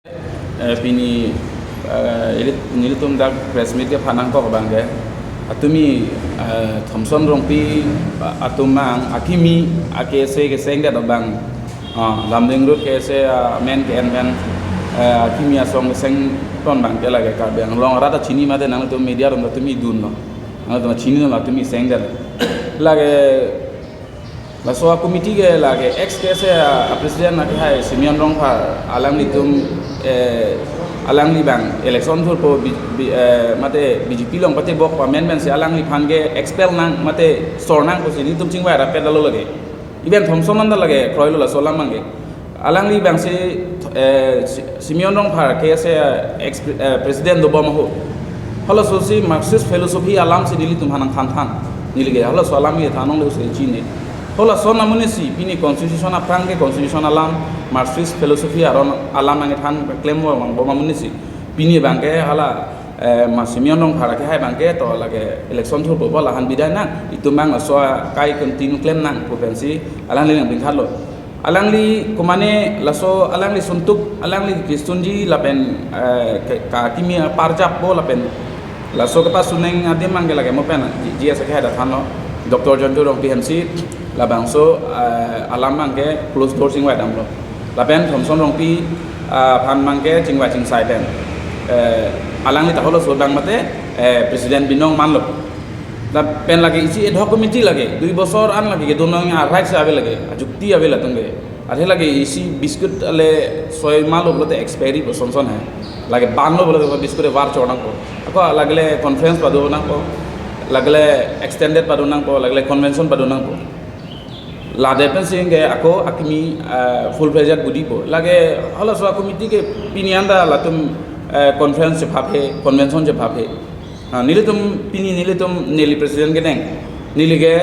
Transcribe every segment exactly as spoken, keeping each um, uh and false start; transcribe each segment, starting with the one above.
Eh, pini, eh, ili, nelitum dak press meet kephan nangkok abang ke, atumi, eh, Thomson Rongpi, eh, atum mang akimi a-K S A kesengdet abang, ah, Lumding Road K S A, ah, amen ke-en pen, eh, akimi asong keseng ton abang ke lake Karbi Anglong arat ta chini mate nangtum media atum ta tumi dunlo. Nangtum chinidun atumi sengdet. Lake laso a-committee ke lake ex K S A a-president akehai Simeon Rongphar alanglitum, eh, alangli abang election thurpo B-, B-, eh, mate B J P along patebok pu amen pensi alangliphan ke expel nang mate sor nang pusi nelitum chingvai rapet alo lake. Even Thomson anta lake kroilo laso alam abang ke. Alangli abangsi, eh, Si-, Simeon Rongphar K S A ex, eh, president dobom ahut, halaso si Marxist philosophy alamsi nelitum aphan nangthanthan. Neli ke halaso alam ke than longle pusi chini. Halaso amonit si pini constitution aphrang ke constitution alam, Marxist philosophy aron alam nangthan klempo abang bom amonit si pini abang ke hala, eh, ma Simeon Rongphar akehai abang ke to lake election thurpo pu lahan bidai nang, itum abang laso akai continue klem nang pu pensi alangli nangpingthanlo. Alangli komane laso alangli suntuk, alangli kistunji lapen, eh, ke-, kakimi aparjappo lapen laso kepasu neng adim abang ke lake mo pen G-, G S akehai ta thanlo, Doctor Jonjo Rongpi hemsi labangso, eh, alam abang ke close door chingvai damlo. Lapen Thomson Rongpi, ah, aphan abang ke chingvai chingsai pen, eh, alangli ta halaso abang mate, eh, president binong manlo. Lapen lake isi ad hoc committee lake, dui bosor an lake kedun nang a-right si ave lake, ajukti ave latum ke. Athe lake isi biscuit ale soi malo pulote expiry puson son hai. Lake banlo pulote biscuit evar chor nangpo. Ako lake le conference pado nangpo, lake le extended pado nangpo, lake le convention pado nangpo. Lade pensi ke ako akimi, eh, full fledged body po. Lake halaso a-committee ke pini anta latum, eh, conference chephaphe, convention chephaphe. Ah, nelitum pini nelitum neli president kedeng. Neli ke,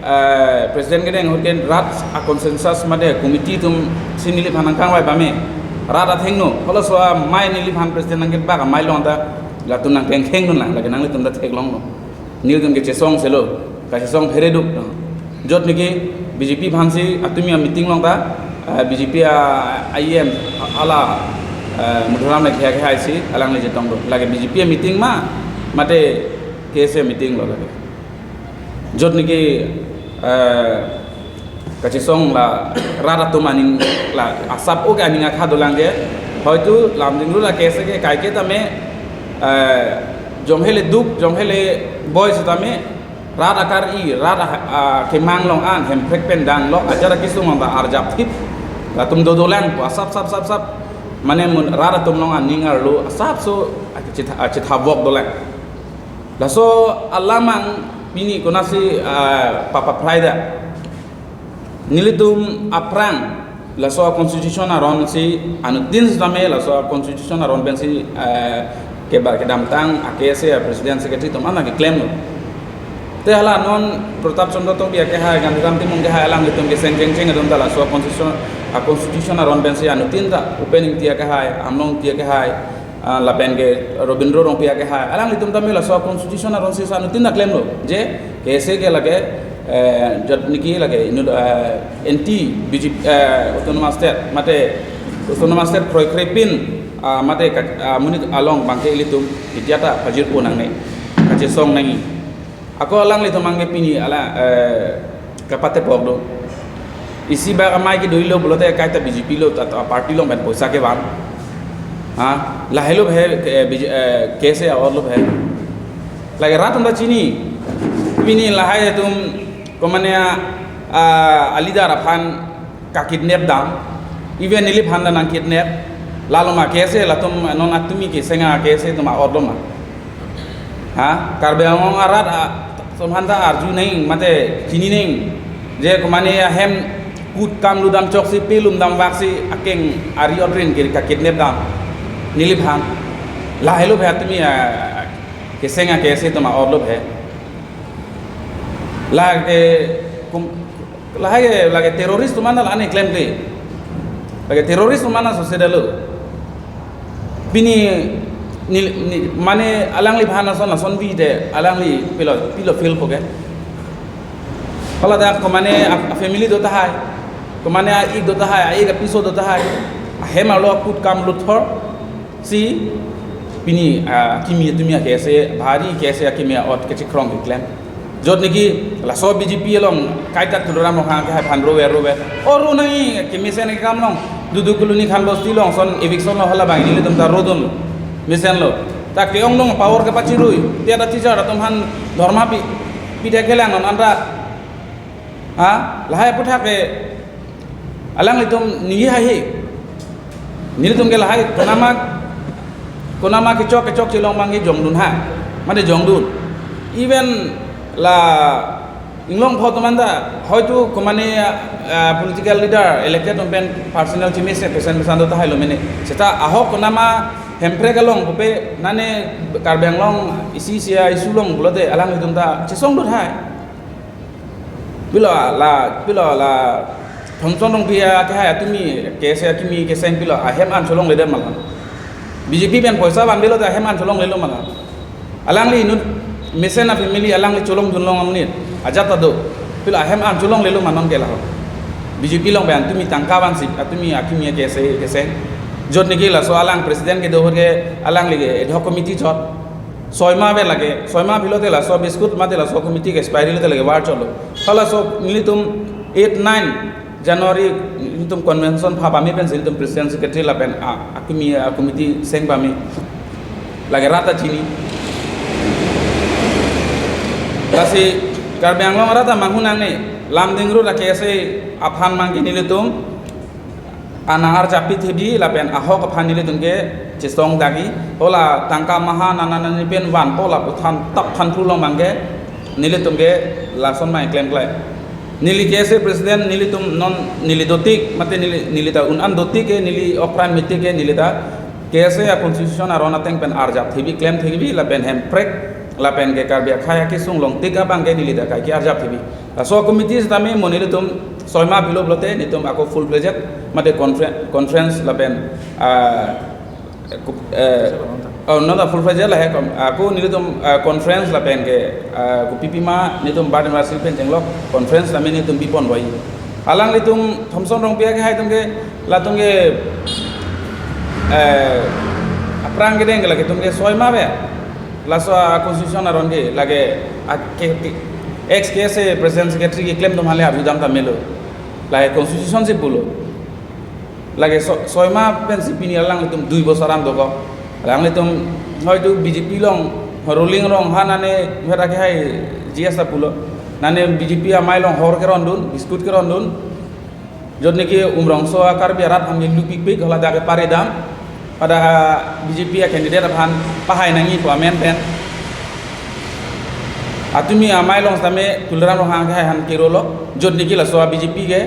eh, president kedeng ahut ke rat a-consensus mate committee atum si neliphan nangkangvai pame. Rat athengno, halaso amei neliphan president nangketbak amei along ta latum nangkhengkheng dunlang, lake nanglitum ta theklonglo. Nelitum kechesong selo, kachesong phere duk. Jot niki B J P aphansi atumi a-meeting along ta, eh, B J P a-, a-E M hala, eh, Madhuram Laikhia akehai si alangli chetong do. Lake B J P a-meeting ma, mate K S A meeting lo lake. Jot niki, eh, kachesong la rat atum aning la asap oke aning akha dolang ke. Hoitu Lumding Road a-K S A ke kaike tame, eh, jong hele duk, jong hele boi setame, rat akar-i, rat a, a, kemang along an, hemprek pen dang lo, ajar akisung anta arjap thip. Latum dodolang, pu asap, sap, sap, sap. Mane mun rat atum along aning arlo, asapso, a, chitha-, a, chithabok dolang. Laso alam abang pini konatsi, a, papa prai da. Nelitum aphrang laso a-constitution aron si anuttin setame laso a-constitution aron pensi, eh, keba kedamtang a-K S A a-president secretary atum ana keklemlo. Te hala non Pratap Chandra Tokbi akehai, Gandhiram Timung akehai alanglitum keseng chengcheng atum ta laso a-constitution, a-constitution aron pensi anuttin ta Bhupen Engti akehai, Amlong Engti akehai, ah, lapen ke Rabindra Rongpi akehai, alanglitum tame laso constitution aron si anuttin ta klemlo je K S A ke lake, eh, jat niki lake inut, eh, anti B J P, eh, autonomous state, mate autonomous state kroikrepin, ah, mate ka-, ah, monit along abangke ilitum idiata pajirpo nangne, kachesong nangji. Ako alanglitum abangke pini ala, eh, kapatepok do. Isi bak amei kedoilo pulote kaita B J P lo, ta, ta party along pen poisa kevan. Ha, lahelo he, eh, B J, eh, K S A a-orlo he. Lake rat atum ta chini. Pini lahai atum komane a, a, a-leader aphan kakidnap dam. Even neliphan ta nangkidnap. Lalo ma K S A latum non atumi keseng a-K S A atum a-orlo ma. Ha? Karbi Anglong arat a, atum aphan ta arju nang, mate chini nang. Je komane ahem kut kam lutdam choksi pelum damvaksi akeng ari otrin ke kakidnap dam. Neliphan. Lahelo he atumi a, keseng a-K S A atum a-orlo he. Lake, kum-, lahai ke, lake terrorist atum anta la-an keklem ke. Lake terrorist atum anta sose dalo. Pini, ni, ni, mane alangliphan ason, ason bi te, alangli pilo, pilo feel po ke. Hala dak komane a, a-family do tahai. Komane a-ik do tahai, a-ik apiso do tahai. hem arlo akut kam lut thor si pini, ah, akimi atumi a-K S A, bhari K S A akimi a'ot kachekrong keklem. Jot niki laso B J P along kaita Tuliram Ronghang ke hai aphan rover rover. Oro nangji kemesen kekam along, Dudu Colony Khan Bosti along ason eviction lo, hala abang nelitum ta rodunlo, mesenlo. Ta ke-ong along power kepachirui, tiada teacher atum aphan dharma pi, pithek kelang non anta. Ha, lahai aputhak ke alanglitum ningje haihe. Nelitum ke lahai konama, konama kechok kechok chelong abang ke jongdun hai. Mane jongdun. Even la inglong pho atum anta, hoitu komane, ah, political leader elected atum pen personal chimese pesen pesan do tahai lo mene. Seta ahok konama Hemprek along pupe nane Karbi Anglong isi isi a-issue along pulote alanglitum ta chesong do tahai. Pilo la, pilo la, Thomson Rongpi akehai atumi, K S A akimi keseng pilo, ahem an cholongle det ma la. B J P pen poisa vanvelo te ahem an cholonglelo ma la. Alangli inut mesen a-family alangli cholongdun long amonit, ajat ta do. Pilo ahem an cholonglelo ma non ke laho. B J P along pen atumi tangka vansi, atumi akimi K S A keseng. Jot niki laso alang president kedo ahut ke alangli ke ad hoc committee chot. Soi ma ave lake, soi ma pulote laso biscuit mate laso committee ke expiry lote lake var cholo. Halaso nelitum eight nine January nelitum convention pha pame pensi nelitum president secretary lapen a, akimi a-committee seng pame. Lake rat ta chini. Lasi Karbi Anglong arat ta manghu nangne, Lumding road a-K S A aphan abang ke nelitum ana arjap pithebi lapen ahok aphan nelitum ke chesong dagi, hala tangka maha nana nani pen vanpo lapu than tap than phu along abang ke nelitum ke lason mai klemklai. Neli K S A president nelitum non neli dotik mate neli, neli ta un-an dotik ke neli okran meeting ke neli ta K S A a-constitution aron ateng pen arjap thebi klem thebi lapen Hemprek lapen ke Karbi akhei akesung along tik abang ke neli ta kaike arjap thebi. Laso committee sitame mo nelitum soi ma pulo pulote nelitum ako full fledged mate confer-, conference lapen, ah, ku-, eh, oh, non ta full fledged lahai kom, ako nelitum, ah, conference lapen ke, ah, kopi pima nelitum birth anniversary pen chenglok conference tame nelitum bipon boi. Alanglitum Thomson Rongpi akehai atum ke latum ke, eh, aphrang kedeng ke lake atum ke soi ma ave. Laso a-constitution aron ke lake a-K-, K-, ex K S A president secretary keklem atum hale abidam ta melo. Lake constitution si pulo. Lake so-, soi ma pensi pini alanglitum dui bosor an dokok. Alanglitum hoitu B J P along ruling rong ha nane mera ke hai G S ta pulo. Nane B J P amei along hor kerondun, biscuit kerondun. Jot niki Umrongso a-Karbi arat aphan ke lupikpik hala dak ke paridam. Pada B J P a-candidate aphan pahai nangji pu amen pen. Atumi amei along sitame Tuliram Ronghang ke hai aphan kerolo. Jot niki laso a-B J P ke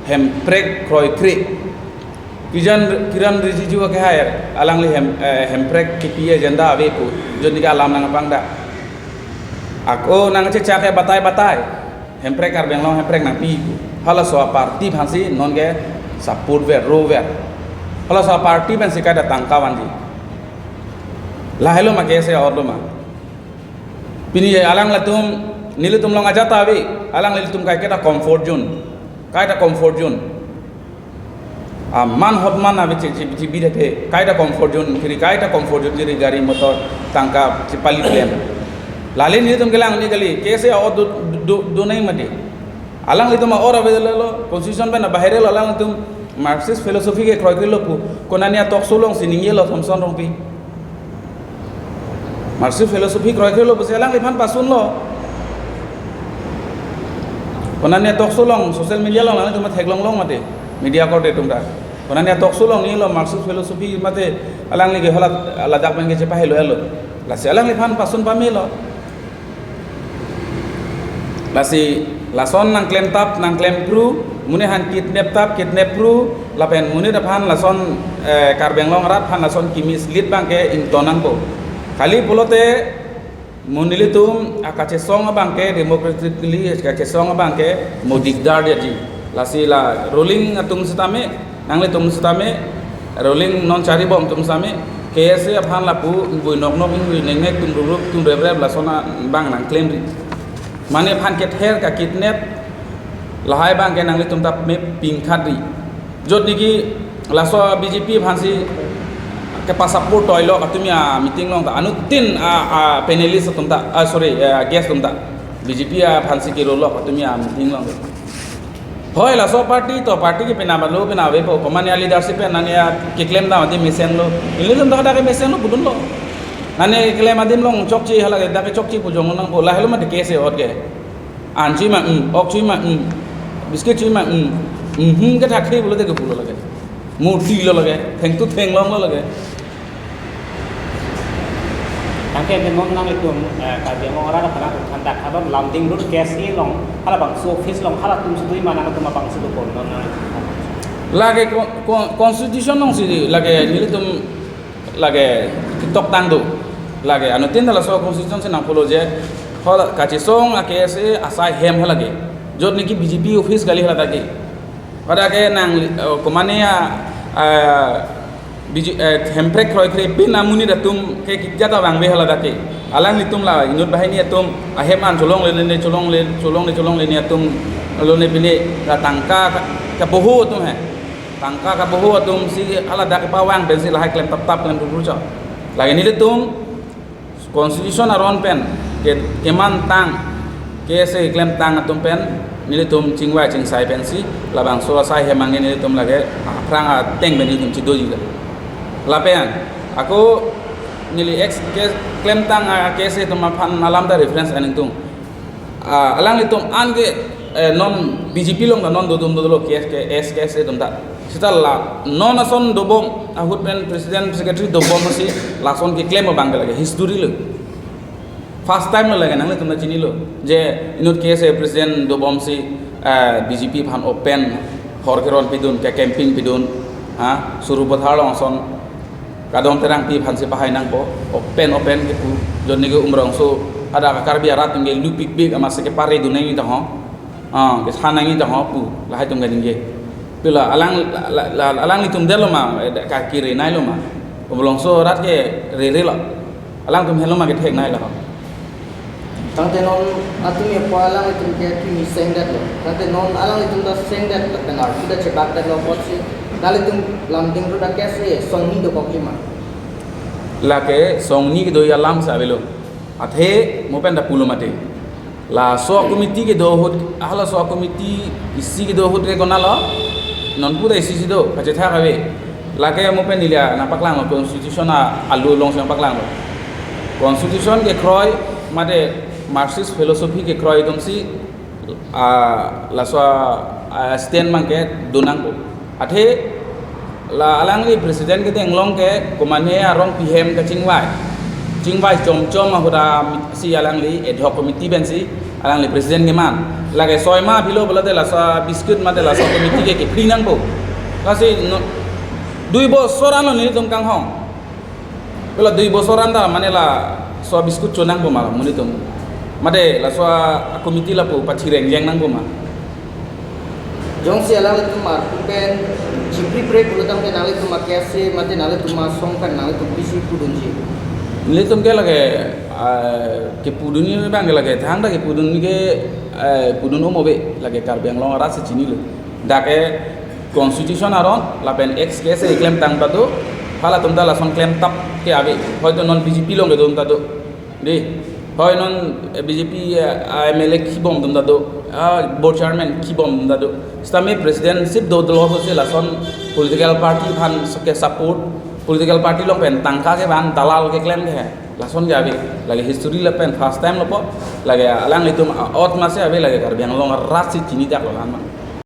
Hemprek kroikre. Kijan, Kiren Rijiju akehai alangli hem, eh, Hemprek kipi agenda ave pu. Jot niki alam nangpangdak. Ako nangchechak ke batai batai. Hemprek Karbi Anglong Hemprek nangpi pu. Halaso a-party aphansi non ke support ver, ro ver. Halaso a-party pensi kaita tangka vanji. Lahelo ma K S A a'ot lo ma. Pini alanglitum, nelitum along ajat ta ave, alanglitum kaike ta comfort zone. Kaita comfort zone. Aman hotman ave che, che, che, bidethe, kaita comfort zone kiri, kaita comfort zone kiri gari motor tangka chepali plan. Lale nelitum kelang ni kali, K S A a'ot do, do, do nai mati. Alanglitum a-or ave lalo, constitution pen bahire lo alanglitum Marxist philosophy ke kroikrelo pu, konani a-talk show alongsi ningjelo Thomson Rongpi. Marxist philosophy kroikrelo pusi alangliphan pasunlo. Konani a-talk show along, social media along, alanglitum theklong long mate, media korte atum ta. Konani a-talk show along ningjelo Marxist philosophy mate alangli ke hala ladak pen ke chepahelo elo. Lasi alangliphan pasun pamelo. Lasi lason nangklem tap, nangklem phru, monit aphan kidnap tap, kidnap phru, lapen monit aphan lason, eh, Karbi Anglong arat aphan lason ki-mislead abang ke ington nangpo. Kali pulote mo nelitum akachesong abang ke democratically, kachesong abang ke mo dikdar detji. Lasi la ruling atum sitame, nanglitum sitame, ruling non charibom atum sitame, K S A aphan lapu ingvoi noknok ingvoi nengnek tum ruprup tum reprep lason abang nangklemri. Mane aphan kether ka-kidnap lahai abang ke nanglitum ta me pingkhatri. Jot niki Laso B J P aphansi kepasupport toilo katumi a-meeting along ta. Anuttin a, a panelist atum ta, ah, sorry, eh, guest atum ta. B J P aphansi kirolo katumi a-meeting along ta. Hoi, laso party to party ke pina balo pina avepo, komane a-leadership pen nani a keklem dam adim mesenlo. Ilitum ta hadak ke mesenlo pudunlo. Nani keklem adim along chokche hala ke dak ke chokche pu jong nangpo, lahelo mate case ot ke. An chui ma, mm, ok chui ma, mm, biscuit chui ma, mm, mm, hmm, ke thakthre pulote ke pulo lake. Murti lo lake, thengtu thenglong lo lake. Tangke ante non nanglitum, eh, Karbi Anglong arat aphan nangthan dak, halabang Lumding Road case along, halabangso office along, halatum si do-i ma nangtum abang si do-iknon non nanglitum. Lake ko-, ko-, constitution alongsi, lake nelitum lake ketok tang do. Lake anuttin ta laso constitution si nang-follow je. Hala kachesong a-case asai hem halake. Jot niki B J P office kali hala dak ke. Pada ke nang, eh, komane a, eh, B J, eh, Hemprek kroikre pen amonit atum ke kejat abang ave hala dak ke. Alanglitum la inut banghini atum ahem an cholongle ne, cholongle, cholongle, cholongle ne atum, lo ne pine la tangka ka, kaboho atum he. Tangka kaboho atum si hala dak kepavang pensi lahai klem tap tap klem tap tap cho. Lake nelitum constitution aron pen ke, keman tang, case klem tang atum pen nelitum chingvai chingsai pensi labangso asai hem ange nelitum lake aphrang ateng pen nelitum chidoji la. Lapen ako neli ex case klem tang a-case atum aphan alam ta reference aning tung. Ah, alanglitum an ke, eh, non B J P along ta non dodum dodolo case ke S K S atum ta. Seta la non ason dobom ahut pen president secretary dobom si lason keklem abang ke lake history lo. First time lo lake nanglitum ta chinilo. Je inut case president dobom si, eh, B J P aphan open hor keron pidun ke campaign pidun. Ha, Sarupathar along ason Kadom Terangpi aphansi pahai nangpo, open open kepu, jonni ke Umrongso, ada ka Karbi arat atum ke lupik bik amat si kepare dun nangji ta ho. Ah, kethan nangji ta ho pu, lahai atum kaningje. Pila alang, la, la, la, alanglitum detlo ma, eh, ka kiri nailo ma. Umrongso arat ke rere lo. Alangtum helo ma kethek nailo ho. Tangte non atum ya po alanglitum ke kimi sengdetlo. Tangte non alanglitum ta sengdet lapen arpu ta chebakdetlo apotsi nanglitum Lumding Road a-case songni dokokji ma? Lake songni kedo-i alam si avelo. Athe mo pen ta pulo mate. Laso committee kedo ahut, halaso committee isi kedo ahut ke konatlo? Non pu ta isi si do, kachethak ave. Lake mo pen neli nangpaklanglo constitution a-, alu alongsi nangpaklanglo. Constitution kekroi mate Marxist philosophy kekroi atumsi, ah, laso a, ah, stand abang kedo nangpo. Athe la alangli president kedeng along ke komane arong pi hem kachingvai. Chingvai chomchom ahut si alangli ad hoc committee pensi alangli president keman. Lake soi ma pilo pulote laso biscuit mate laso committee ke kepri nangpo. Lasi no, dui bosor anlo nelitum kanghong. Pula dui bosor anta mane laso biscuit cho nangpo ma monit atum. Mate laso a-committee lapu pathireng jeng nangpo ma. Jongsi alanglitum arpu pen chipri pre pulo tangte nanglitum a-case mate nanglitum asong pen nanglitum pisi pudunji? Nelitum ke lake, ah, kepudunji abang ke lake thangta kepudunji ke, eh, pudun om ave, lake Karbi Anglong arat si chinilo. Dak ke constitution aron lapen ex case keklem tang ta do, halatum ta lason klem tap ke ave, hoito non B J P along kedun ta do. Dei, hoi non, eh, B J P, eh, M L A kibom atum ta do, ah, board chairman kibom atum ta do. Sitame president sip do dolo si lason political party aphan ke support, political party along pen tangka kevan dalal keklem ke he. Lason ke ave, lake history lapen first time lo po, lake alanglitum a-ot masi ave lake Karbi Anglong arat si chinidak lo han ma.